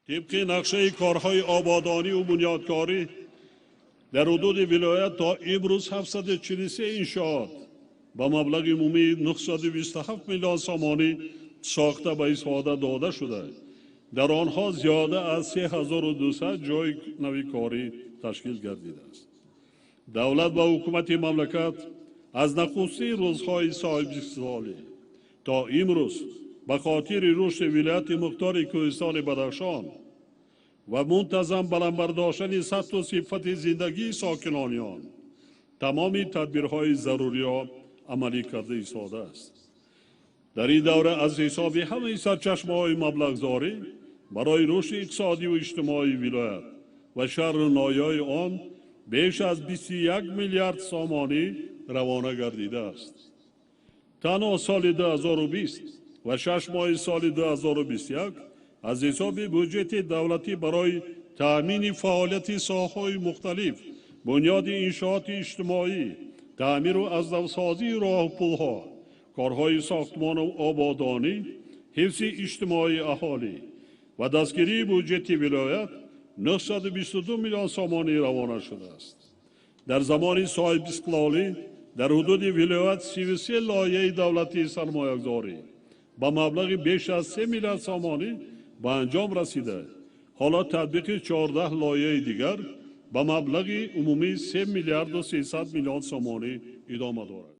Тибқи нақшаи корҳои ободонӣ ва бунёдкорӣ дар ҳудуди вилоят то имрӯз 743 иншоот ба маблағи умумии 927 миллион сомонӣ сохта ба истифода дода шуда, дар онҳо зиёда аз 3200 ҷойи нави корӣ ташкил гардидааст. Давлат ва ҳукумати мамлакат аз нахустин рӯзҳои соҳибистиқлолӣ то имрӯз ба хотири рушди вилояти мухтори Кӯҳистони Бадахшон ва мунтазам баланд бардоштани сатҳу сифати зиндагии сокинони он тамоми тадбирҳои заруриро амалӣ карда истодааст. Дар ин давра аз ҳисоби ҳамаи сарчашмаҳои маблағгузорӣ барои рушди иқтисодиву иҷтимоии вилоят ва шаҳру ноҳияҳои он беш аз 21 миллиард сомонӣ равона гардидааст. Танҳо соли 2020 ва 6 моҳи соли 2021 аз ҳисоби буҷети давлатӣ барои таъмини фаъолияти соҳаҳои мухталиф, бунёди иншооти иҷтимоӣ, таъмиру аз навсозии роҳу пулҳо, корҳои сохтмону ободонӣ, ҳифзи иҷтимоии аҳолӣ ва дастгирии буҷети вилоят 922 миллион сомонӣ равона шудааст. Дар замони соҳибистиқлолӣ дар ҳудуди вилоят 33 лоиҳаи давлатии сармоягузорӣ ба маблағи беш аз 3 миллиард сомонӣ ба анҷом расида, ҳоло татбиқи 14 лоиҳаи дигар ба маблағи умумии 3 миллиарду 300 миллион сомонӣ идома дорад.